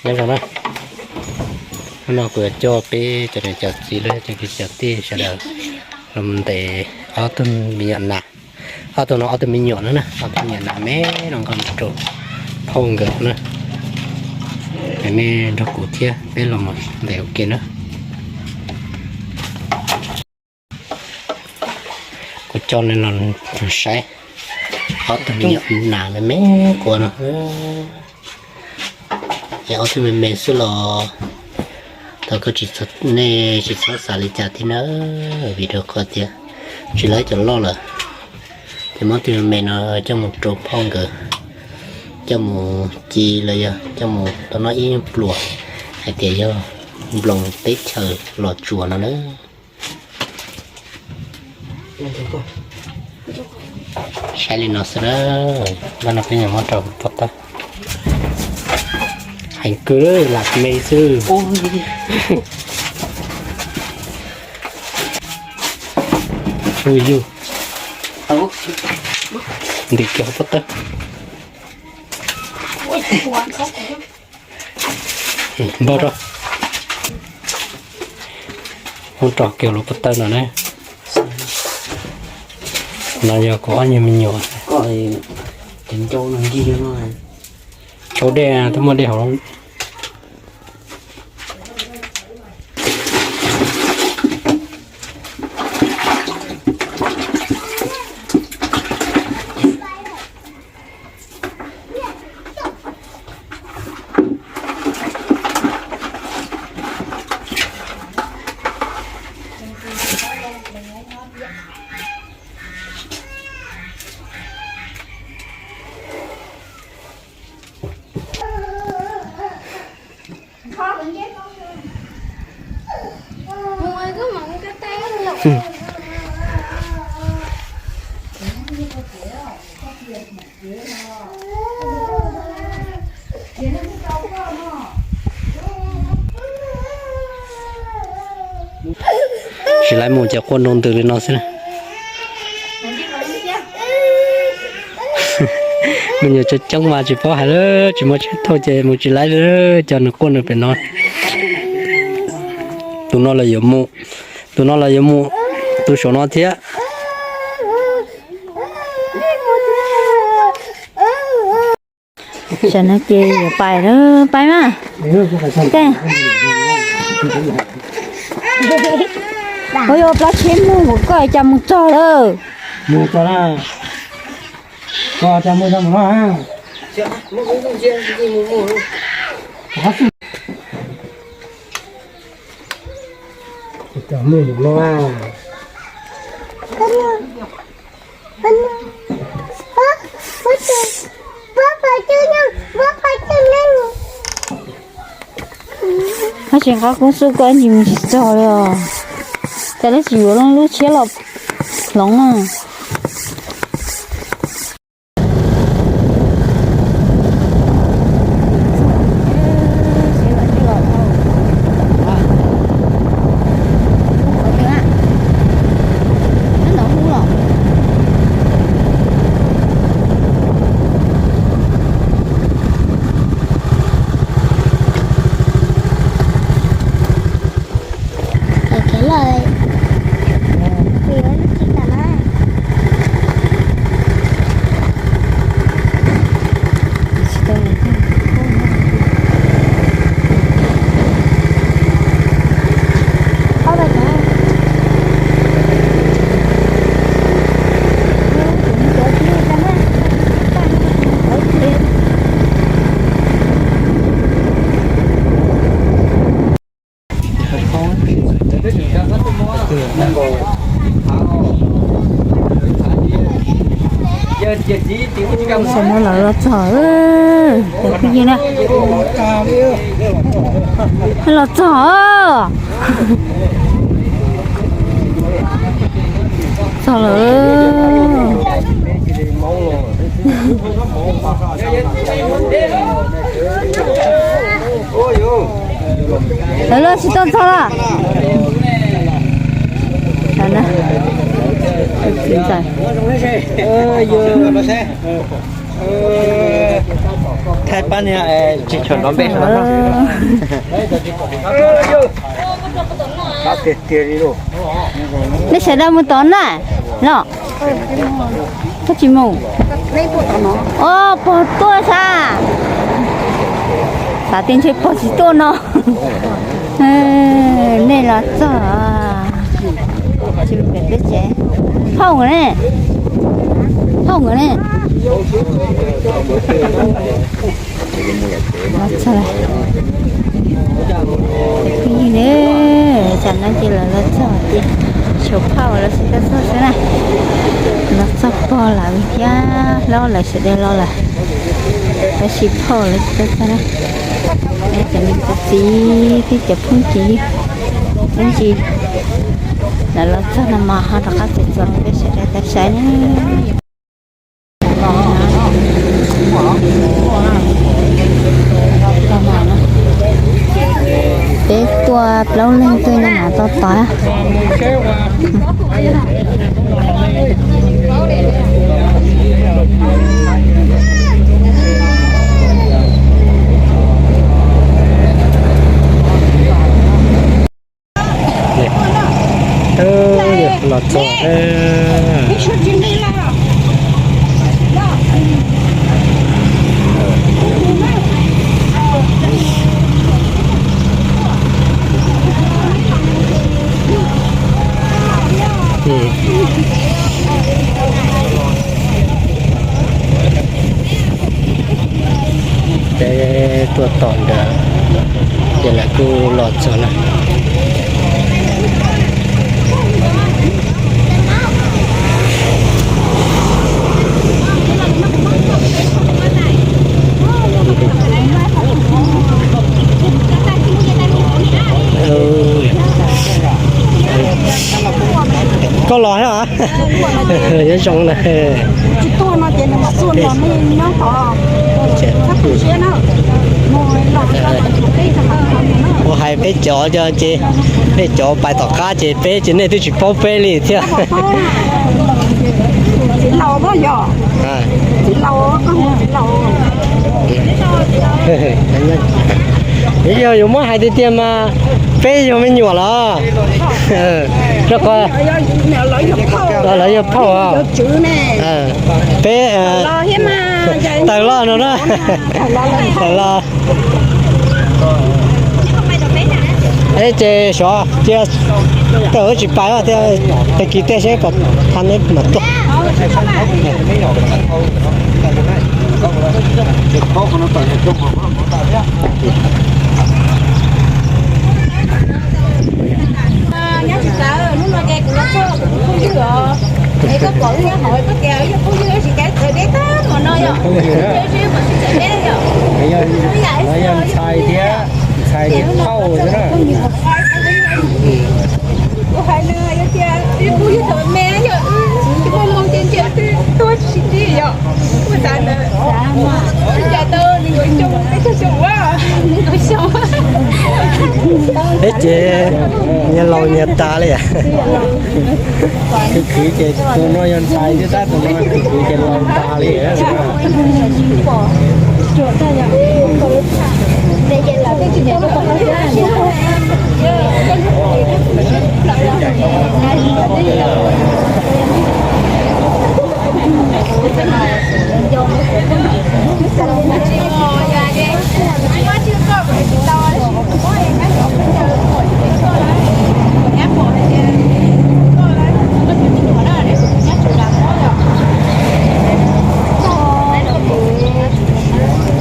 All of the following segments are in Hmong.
Nyob zoo na, hnub no kuv yuav coj peb cov niam cov txiv los yog cov kwv cov tij sawv daws los ntes ob tug me nyuam nas. Ob tug no ob tug me nyuam no na, ob tug me nyuam nas me no nkauj mus rau phauj nkawd na. Nej nrog kuv thiab peb los mus ntes ua ke na. Kuv coj nej los saib ob tug me nyuam nas me me quav no. Ces ob tug me me xwb los tau, koj tsis, nej tsis txhob xav li cas thiab na, vim rau qhov tias tsis laiv cov loj lawm. Ces muab tug me me no coj mus rau phauj nkawd, coj mus ci los yog coj mus tau noj ib pluas, hais tias yog nploos teb chaws Los Tsuas no na. Saib li no xwb na. Npaj no peb yuav muab rau pob tawb. Heev kawg, lam me xwb. Ui yug, ntim kiag hauv pob tawb. Npaj rau, muab rau kiag lub pob tawb no ne. No yog kuv ob nyuag me nyuam. Tsau dej, twb muaj dej hauv. Tsis laiv mus ces quaj nroo ntws li no xwb na. Me nyuam coob coob mas tsis paub hais lawm, tsis muaj tshaib thauj ces mus tsis laiv li. Cov nws quaj nws pem no. Tus no los yuav mus, tus no los yuav mus, tus saum no thiab. Tam no ces yuav pais lawm, pais mas. Ua yog plaub tsheb muag, koj cas mus txog lawm? Mus txog na, koj cas mus txog mus no. Cov muag mus no. Ab, tsis nqa koob xub koj ib ntsis mus tsis txog li os. Cas lawv tsis yuav lub tsheb los hloov na. Tam no lawv los txog, cov phooj ywg na. Los txog, txog lawm. Lawv los tsis tau txog los? Ntxawm, Pab niag tsis tshua hnov npe. Nej sawv daws mus tod na, no. Koj tsis mus. O, pog tuaj sas. Xav tias ntshe pog tsis tuaj no. Nej los txog. Tsis pem peb tsev. Phauj nkawd ne? Phauj nkawd ne? Los txog lawm. Phooj ywg ne, tsam no ces lawv los txog tias, xyov phauj lawv sawv daws txog xwb na. Los txog pog lawv thiab hlob lawv sawv daws los lawm. Tab sis phauj lawv tsis tau txog na. Cov niam cov txiv thiab cov phooj cov ywg ib ntsis lawv los txog no mas ho rov qab txuas txuas rau peb sawv daws tau saib na. Peb tuaj plaub leeg tuaj nyob no tau tod. Los txog. Peb tuaj tom ntawd ces lawv kuj los txog na. Koj los thiab a? Nyob zoo na. Ua hais peb cov ces, peb cov pais tom qab ces peb ces nej twb tsis paub peb li thiab. Yog yuav muab hais tiag tiag mas peb yog me nyuam los, rau qhov lawv yog phauj. Peb tawm los no na. Tawm los. Ces xyov cia tawm wb tsis pais thiab, tag kis tej seb kom tha neb mam tuaj. Nyob tsis txawv, hnub no ces kuv los txog kuv tus phooj ywg os. Es koj pom wb nyob hauv koj tias wb yog phooj ywg, wb tsis cav txawv deb tag npaum no yom. Ces wb mam sib txawv deb yom. Yog ntxhais thiab, ntxhais niam phauj xwb na. Kuv hais no yog tias wb phooj ywg thaum me yog wb tsis muaj moo ces ntshe twb tuag tsis tsim yom. Kuv xav ntawd, cas tau nees nkaum xyoo, peb caug xyoo ua. Peb ces nyias laus nyias tas li. Khwv khwv ces tus no yog ntxhais thiab tab, tus no khwv khwv ces laus tas li.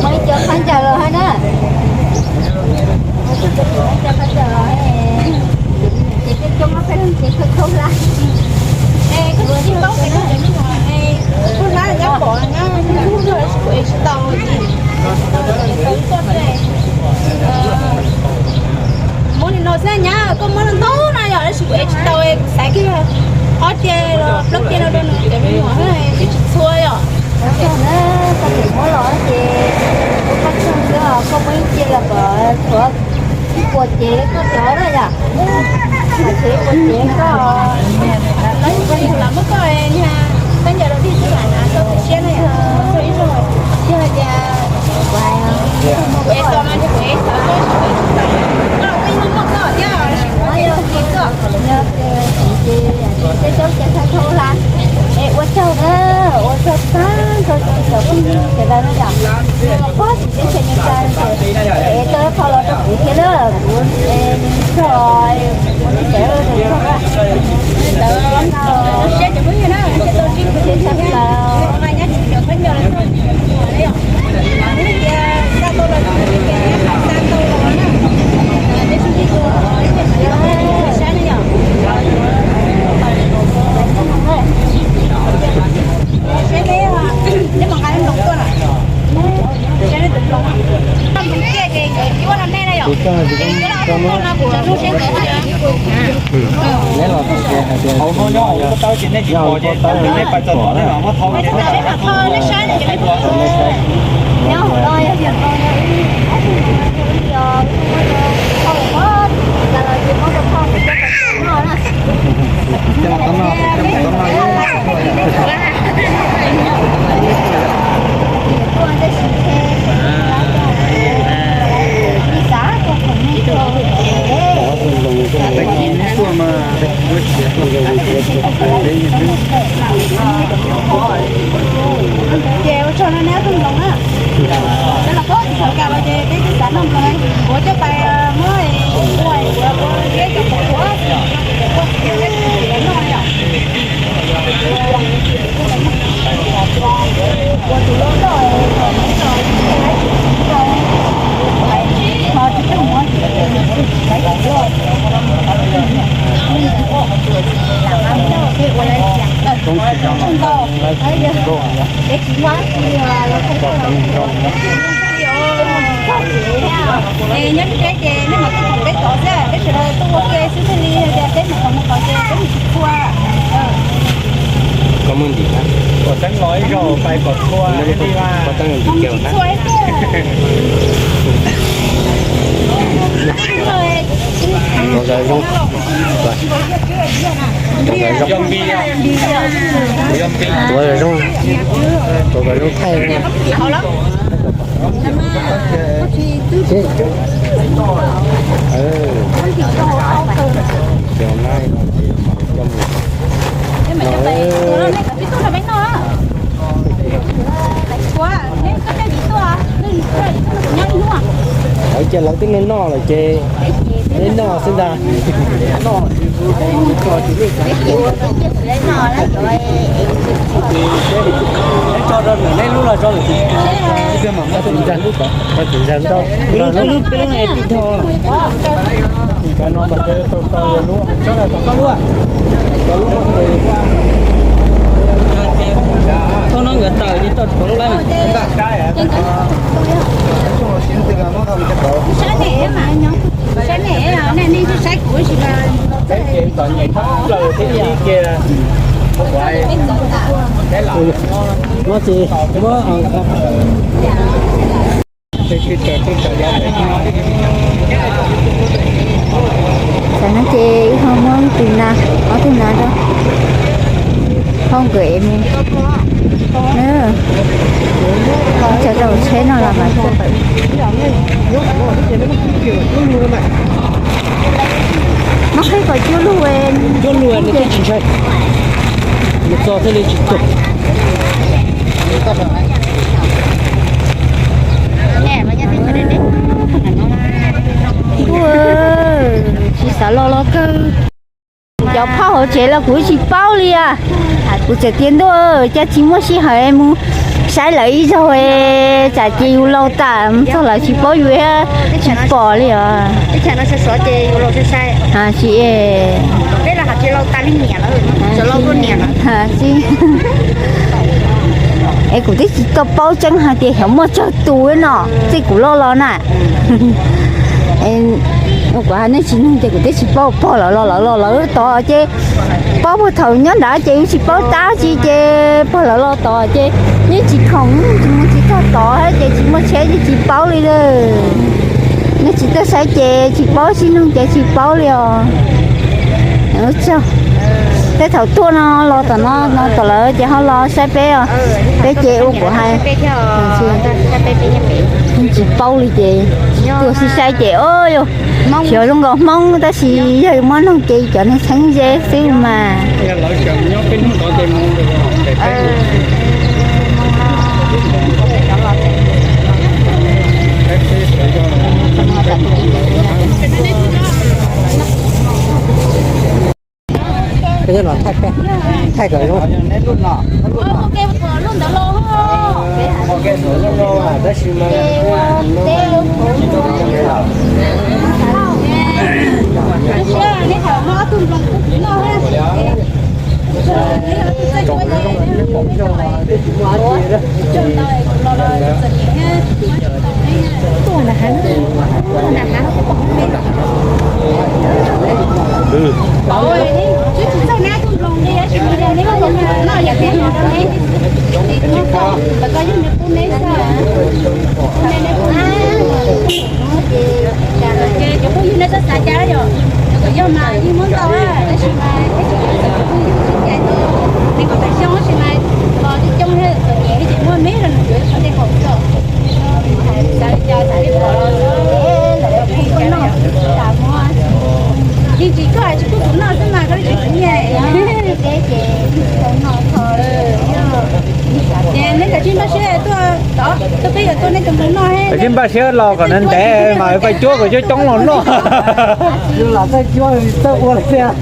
Muaj ib co qab ncaws los hab na. Muaj ib co qab ncaws los, ces peb coob peb leeg ces khaub khaub hlab. Es koj tsis paub ces koj tseem me nyuam, khaub hlab nyab pom nyab tsis tau, tau tau koj. Muab li no xwb nyab, koj muab ntau ntau no yom, tab sis kuv ev tsis tau, kuv xaiv kiag ob tiag los plaub tiag no rau nws cov me nyuam, twb tsis txhua yom. Koj tseem muab los ces ua koj txog xwb os, koj muab ib ce los kom tshuav ib puas cev koj cov na yom. Tshuav ib puas cev koj, koj tus phooj ywg los muab koj niag khaub ncaws rau dig xwb lam hnav koj tus siab na yom. Koj ib zaug tsis yog hais tias kuv hais Peb caug na, ua tsaug tag nrho rau cov phooj ywg sawv daws na yom. Pob tsis teb chaws Amelikas es tau qhov los rau kuv thiab na, kuv tso kuv tsis sawv rau txog na. Siab cov phooj ywg na, siab tau tsis kuv tsis sawv daws. Hauv no nyob hauv ko taw ces nej tsis pom ces nej pais txog tom nej mam muab thau. Ces ua tsaug no neb tus nploos na. Peb los paub tsis tau cas los ces peb twb xav noj nploos, kuv coj pais muab ua ua zeb cov qhuav qhuav, noj yom. Nyob tsev ces nej mam tuaj koom peb tod xwb, peb sawv daws tuaj ua ke xwb thiaj li tias peb mus qhov mus tod ces peb mus tsis txhua. Koj muaj ntim na. Ua teeb los ib zaug pais kom txhua li mas. Ua teeb ntim kiag na. Ua zoo. Ua zoo. Ua zoo thaij. Ces lawv twb noj noj lawm ces neb noj xwb ntag. Tso rau neb lub los tso lawm. Thauj no nkawd tawm li tau lub lab. Saib ne, nej saib kuv sis mas. No ces muab Tam no ces wb ho muab tus nas, ob tug nas rau hauv nkawd es mus. Cov zaum tsheb no los mas txawj tawm. Muab qhib kom cuab lug, cuab lug nws thiaj tsis ntshai, nws txo thiaj li tsis tuag. Tsis xav los los kawg. Cov phauj hauv tsev los kuv tsis paub li as. Kuv txawm tias ntuj, cas tsis muaj sij hawm mus saib lawv ib zaug, tsam ces yus laus tas mus txog lawv tsis paub yus, tsis pom li os. Tsis, es kuv twb tsis tau paub tseeb hais tias xyov muaj tsawg tus no, txij kuv loj los na. Kuv hais nej tsis mloog ces kuv twb tsis paub, pog lawv los lawv los lawv tod ces paub, puag thaum nyob nrad ces yus tsis paub tab tsi ces pog lawv los tod ces yeej tsis khoom, tsis mus tsis txog tod ces tsis muaj tsheb ces tsis paub li lawm. Nej tsis tuaj saib ces tsis paub, tsis mloog ces tsis paub li os. Ua tsaug. Tej thaum tuaj no los tom no no tom lawv ces ho los saib peb os. Peb ces ua kuv hais, tsis paub li ces tuaj saib saib ces, o, yog xyov zoo nkaus Hmoob tab sis yog muab noog ces cov neeg txheeb ze xwb mas. Thaij kom zoo. Ces cov phooj ywg nej txhob xav cas yom, cov kom yog mas yeej muab ntau, tab sis mas peb tsis cov phooj ywg sib cais tus neeg kom pem xyoo tab sis mas los coob coob thiab txom nyem thiab ces muaj me rau nws yuav qhov tej haum xwb. Xav li cas xav li pom los yeej tsis koj hais tsis pub kuv noj xwb mas koj li tsis kuv nyiaj. Ces nej kav tsij npaj siab tuaj, tuaj peb yuav tuaj nej tus mus noj. Kav tsij npaj siab los kom ntev ntev mas paj cuab kom coob coob los noj. Los paj cuab txawj ua li thiab.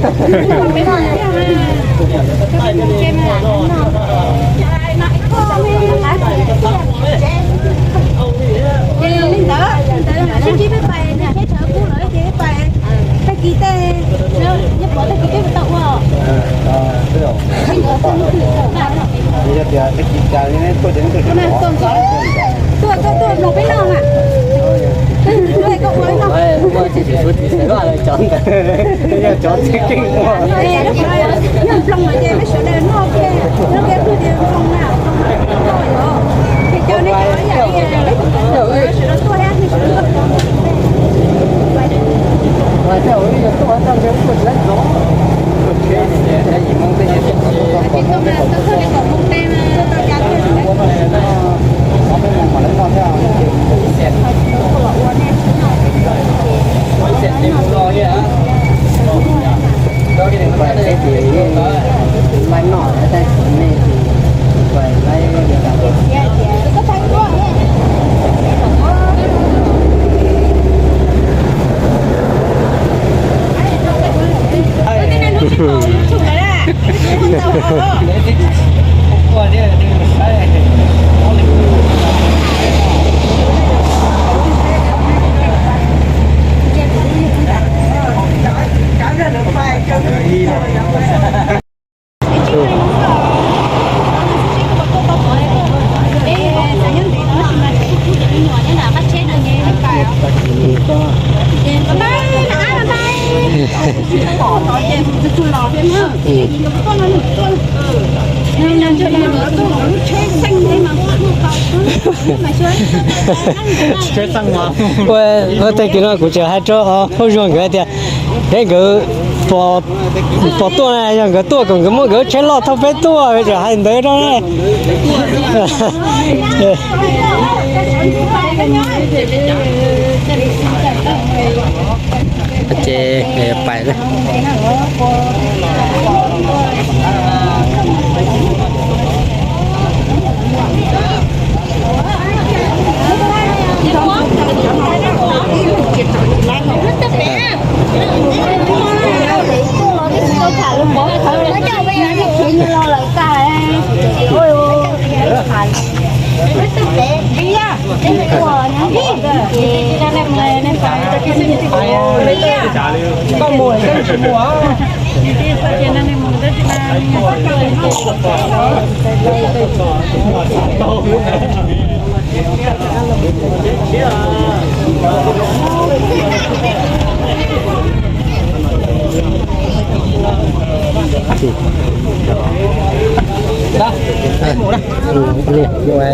Li ntawd, ntawd sib ntsib peb pais, nej peb sawv kuj lawm ces peb pais tag kis tej, nej pom tag kis peb tau ua. Tuaj, tuaj, tuaj mloog peb noj mas. Tuaj, koj ua ib noj. Cov ntawd yog cov txheeb keej ua. Yog nploog mas ces peb sawv daws noj kiag, noj kiag pw ces nploog na, nploog na, noj yom. Ces cov nej cov ib yam li peb tus sawv daws tuaj thiab, nej sawv daws tuaj. Ua tag kis no kuv tseem hais rau Phauj Zuag nkawd tias, peb nkawd pom tuaj na, yog nkawd tuaj kom nkawd muab nkawd tsheb loj thauj peb tuaj, tseem hais ntawd rau na. Ces pais na.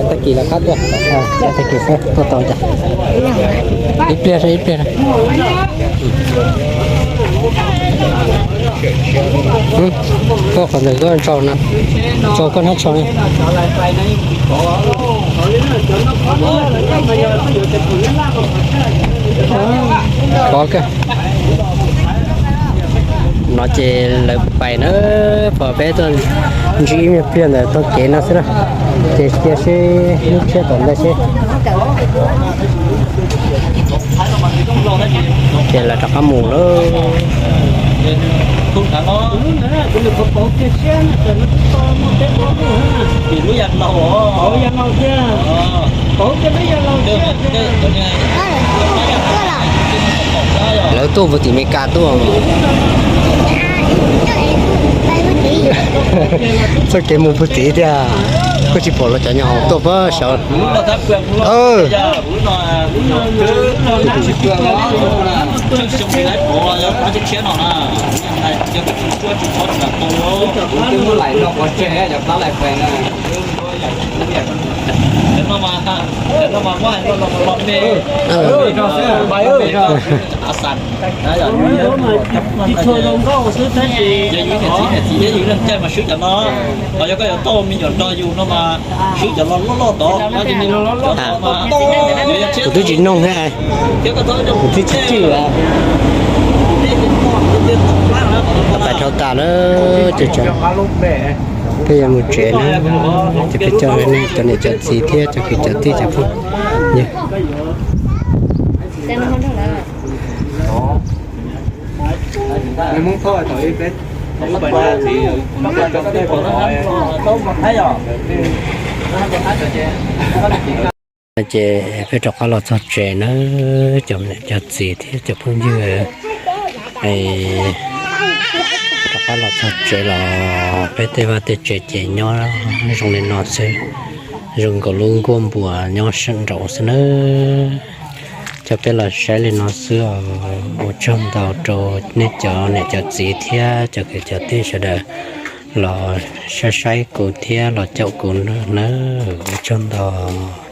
Tag kis los qab tuaj, tag kis xwb tuaj tau cas. Ib pliag, ib pliag. Koj qhov ntawd koj tso na, tso koj nab tso. Pov kawg. No ces lawv pais na, pom peb tuaj ntsib ib me pliag ntawm tog kev no xwb na. Ces cia seb hnub tshiab tom ntej seb. Ces lawv rov qab mus lawm. Lawv tuaj puag tim Meskas tuaj. Txoj kev mus puag tim tiag, kuj tsis pom los cov nyuag hoom tuaj pab sawv. Yog yus niam txiv niam txiv thiab yus leej caij mas swb cov no, ho yog koj yuav tau me nyuam nrog yus no mas swb cov loj loj tod. Kuv twb tsis noog thiab, kuv twb tsis tswj. Pais dhau tas lawm, peb yuav mus tsev na. Ces peb coj cov niam cov txiv thiab cov kwv cov tij cov phooj ywg. Ces peb rov qab los txog tsev na, cov niam cov txiv thiab cov phooj ywg, rov qab los txog tsev los peb tej vaj tej tsev ces nyob zoo li no xwb, zoo nkaus lub nkuaj npua nyob sab nraud xwb nawb. Coj peb los saib li no xwb os. Ua tsaug ntau rau nej cov niam cov txiv thiab cov kwv cov tij sawv daws los saib saib kuv thiab los caum kuv nawb. Ua tsaug ntau.